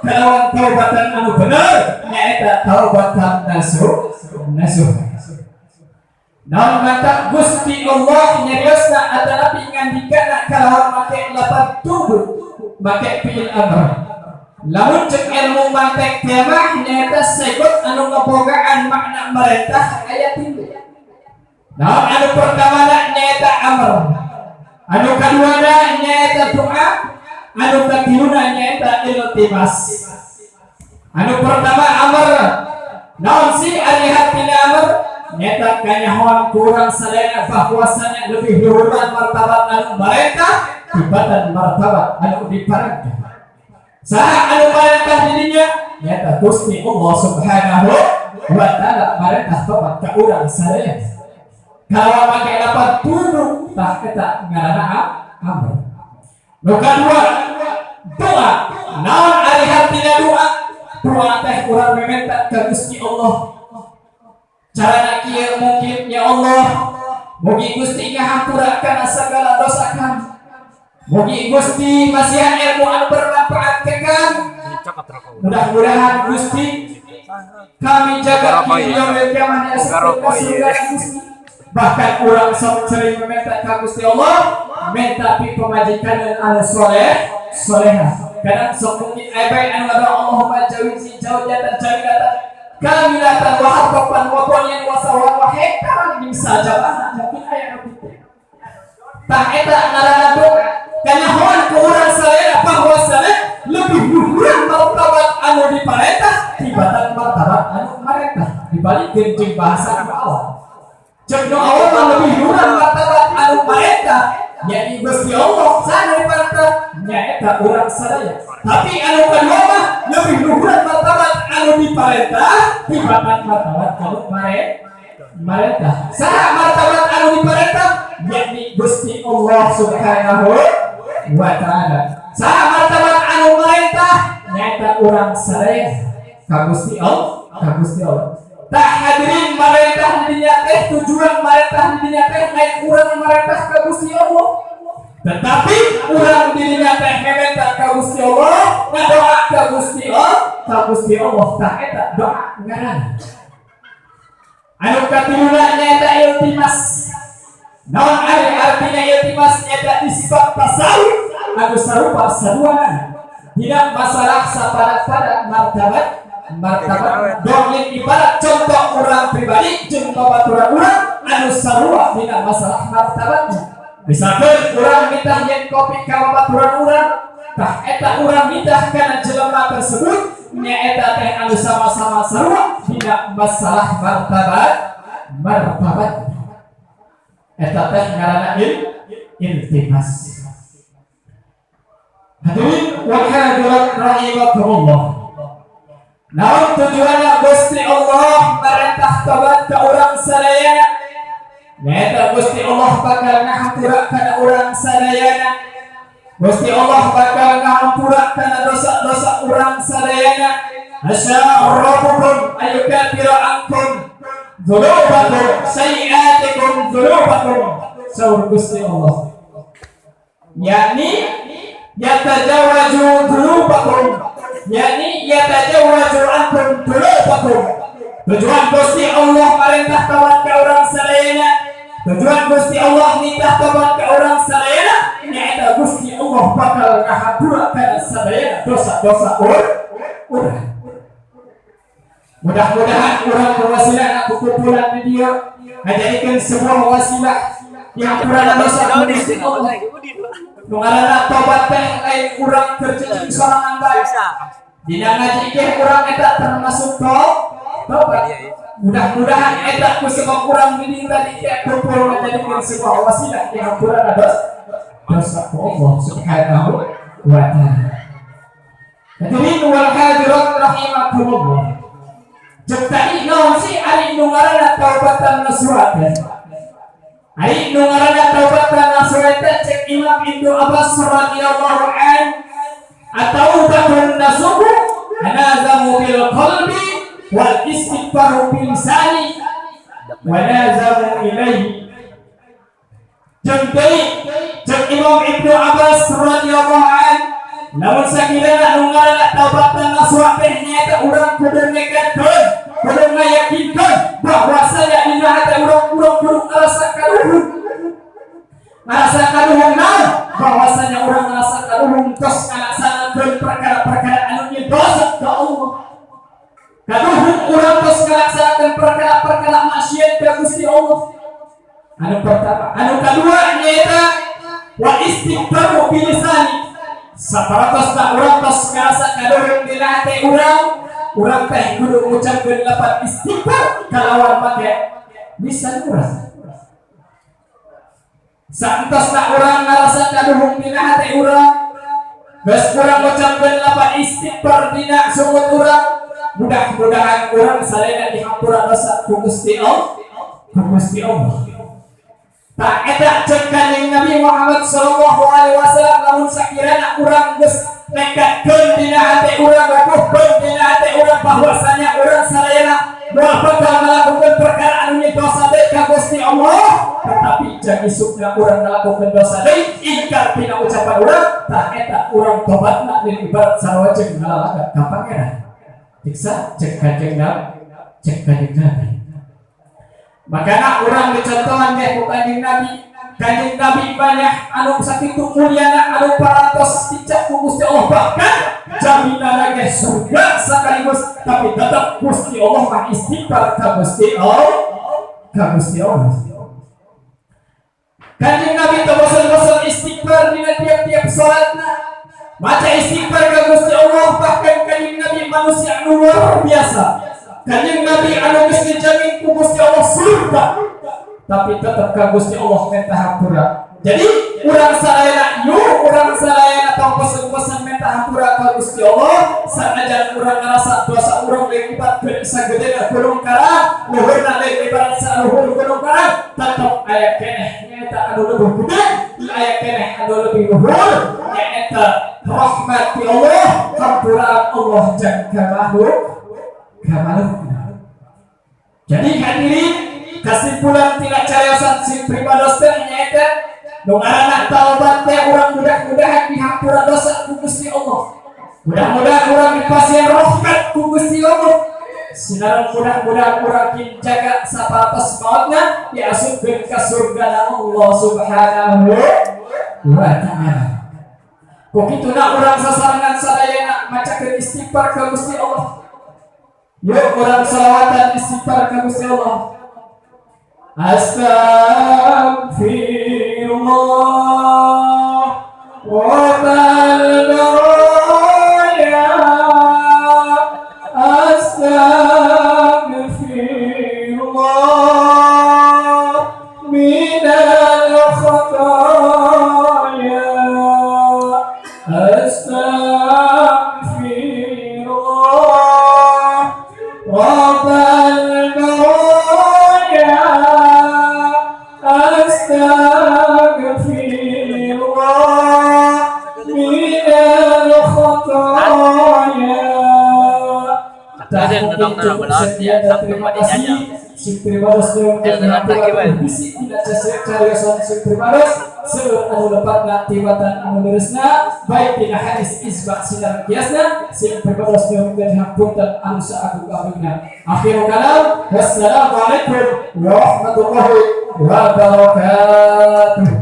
Kalawan taubatan anu bener, nyaeta taubatan nasuh nasuh. Naon mata Gusti Allah nyariosna atanapi ngandikana kalawan make lapat tubu, make fi'il amr. Lamun cek ilmu mantek mah, nyaeta sighot anu ngabogaan makna merentah aya tilu. Naon? Anu pertama nyaeta amr, anu kaduana nyaeta doa, anu katiluna nyaeta iltimas. Anu pertama amr. Naon sih ari hartina amr? Nyaeta kanyahoan ku urang sadayana bahwasanya lebih luhuran martabat anu marentah tibatan martabat anu diparentah. Saha anu marentah dirinya? Nyaeta Gusti Allah Subhanahu wa Ta'ala marentah tobat ka urang sadayana kalau make lapat tubu. Tah, eta ngaranna amr. Nu kadua doa. Naon ari hartina doa? Doa teh urang meminta ka Gusti Allah. Carana kieu mungkin, "Ya Allah, mugi Gusti ngahampura kana segala dosa kami, mugi Gusti masihan ilmu anu bermanfaat ke kami, mudah-mudahan Gusti kami jaga di yaumil kiamah surga Gusti." Bahkan urang sok sering meminta ka Gusti Allah, minta pi pamajikan anu soleh soleha. Kadang sok mungkin aya bae anu ngadoa, "Allahumma jawizi zaujatan jamilatan kamilatan wa harfan wa bunyan wa sawan wa hektaran min sajabah." Mungkin aya nu kitu. Tah, eta ngaranna doa. Kanyahoan ku urang sadaya bahwasana lebih luhuran martabat anu diparentah tibatan martabat anu marentah. Dibalikeun jeung bahasa nu awal, cek nu awal mah lebih luhuran martabat anu marentah, yakni Gusti Allah. Saha nu diparentah? Nyaeta urang sadaya. Tapi anu kedua mah lebih luhuran martabat anu diparentah tibatan martabat anu marentah. Saha martabat anu diparentah? Yakni Gusti Allah Subhanahu wa Ta'ala. Saha martabat anu marentah? Nyaeta urang sadaya ka Gusti Allah, ka Gusti Allah. Tah hadirin, marentah di dinya teh, tujuan marentah di dinya teh lain urang marentah ka Gusti Allah, tetapi urang dirinya teh meminta ka Gusti Allah, ngadoa ka Gusti Allah, ka Gusti Allah. Tah, eta doa ngaranna. Anu katiluna nyaeta iltimas. Naon ari artinya iltimas? Nyaeta isbat tasawi anu sarupa saduana tidak masalah sapada-pada martabat martabat dongeng. Ibarat contoh, urang pribadi jeung babaturan urang anu sarua dina masalah martabatnya. Misalkan urang minta nyen kopi ka babaturan urang, tah eta urang minta kana jelema tersebut nyaeta teh anu sama-sama sarua dina masalah martabat martabat. Eta teh ngaranna iltimas. Hadirin wal hadirat rahimakumullah. Naon tujuannya Gusti Allah merentah tobat ke urang sadayana? Nyaeta Gusti Allah bakal ngahampura kana urang sadayana. Gusti Allah bakal ngahampura kana dosa-dosa urang sadayana. Asa rabbukum ayyukaffira ankum dzunubakum sayyi'atikum dzunubakum. Saur Gusti Allah. Yakni yatajawwazu dzunubakum, yakni yatajawwazu ankum dzunubakum. Tujuan Gusti Allah merintah tobat ke urang sadayana, tujuan Gusti Allah nitah tobat ke urang sadayana, nyaeta Gusti Allah bakal ngahampura kana sadayana dosa-dosa urang. Mudah-mudahan urang berwasilah kumpulan di dia ngajadikeun sebuah wasilah yang kurang dosa ku Gusti Allah. Nu ngaranna tobat teh lain urang tercicing sorangan bae. Dina ngaji ge urang eta termasuk tobat. Mudah-mudahan eta ku sebab urang di dieu tadi teh kumpul ngajadikeun sebuah wasilah yang kurang dosa dosa ku Allah Subhanahu wa Ta'ala. Hadirin wal hadirat rahimakumullah. Cek tadi, naon sih ari nu ngaranna taubatan nasuha teh? Ari nu ngaranna taubatan nasuha teh, cek Imam Ibnu Abbas radhiyallahu an, at-taubatun nasuhu nadamu bil qalbi wal istighfaru bil lisani wa nazamu ilaihi. Jeung deui cek Imam Ibnu Abbas radhiyallahu an, Lamun sakirana nu ngaranna taubatan nasuha teh nyaeta urang kudu nekadkeun, kudu ngayakinkeun bahwasanya dina hati urang, urang kudu ngarasa kaduhung. Ngarasa kaduhung naon? Bahwasanya urang ngarasa kaduhung tos ngalaksanakeun perkara-perkara anu dosa ka Allah. Kaduhung urang tos ngalaksanakeun perkara-perkara maksiat ka Gusti Allah. Anu pertama, anu kedua nyaeta wa istighfaru bilisani. Saparantos urang tos ngarasa kaduhung dina hati urang, urang teh kudu ngucapkeun lapat istighfar kalawan make lisan urang. Saentosna urang ngarasa kaduhung dina hati urang, geus urang ngucapkeun lapat istighfar dina sungut urang, mudah-mudahan urang sadayana dihampura dosa ku Gusti Allah, ku Gusti Allah. Tah, eta cek Kanjeng Nabi Muhammad sallallahu alaihi wasallam, lamun sakirana urang geus nekadkeun dina hati urang, ngakuhkeun dina hati urang bahwasanya urang sadayana moal bakal melakukan perkara anu dosa deui ka Gusti Allah, tetapi jang isukna urang ngalakukeun dosa deui, ingkar tina ucapan urang, tah eta urang tobatna lin ibarat sarua jeung ngalalaga ka Pangeran. Tiksa cek Kanjeng Nabi, cek Kanjeng Nabi. Makanya urang dicontohan deh ku Kanjeng Nabi. Kanjeng Nabi banyak anu sakitu mulyana, anu parantos dicap ku Gusti Allah, bahkan jaminan ge surga sekaligus, tapi tetap Gusti Allah mah istighfar ka Gusti Allah, ka Gusti Allah. Kanjeng Nabi teu bosan-bosan istighfar dina tiap-tiap salatna. Maca istighfar ka Gusti Allah. Bahkan Kanjeng Nabi manusia anu luar biasa. Kanjeng Nabi anu geus dijamin ku Gusti Allah surga, tapi tetap ka Gusti Allah minta hampura. Jadi urang sadayana, yuk urang sadayana tong bosan-bosan minta hampura ka Gusti Allah. Sanajan urang ngerasa dosa urang leuwih ibarat sagedena gunung karang, luhurna leuwih ibarat saluhur gunung karang, tetep aya keneh nyaeta anu lebih gede, aya keneh anu lebih luhur, nyaeta rahmat ti Allah, hampuraan Allah jang ka makhluk, ka makhluk. Jadi hadirin, kesimpulan tina cariosan sim pribados teh nyaeta nu ngaranna taubat teh urang mudah-mudahan dihampura dosa ku Gusti Allah. Mudah-mudahan urang dipasihan rahmat ku Gusti Allah. Sinaran mudah-mudahan urang jaga saparantos mautna diasupkeun ka surga Allah Subhanahu wa Ta'ala. Ku kituna urang sasarengan sadayana macakeun istighfar ka Gusti Allah. Yuk urang salawatan istighfar ka Gusti Allah. Astaghfirullah Rabbal baraya, Astaghfirullah minal khataya, Astaghfirullah Rabbal baraya, Astaghfirullah minal khataya. Tak mungkin cukup sekian dan terima kasih. Sim pribados bisi tidak cariosan sim pribados, seueur anu lepatna tibatan anu leresna, baik tina hadis, ijma sinar kiasna, sim pribados nyuhunkeun hapunten anu saagung-agungna. Akhirul kalam, wassalamualaikum warahmatullahi wabarakatuh.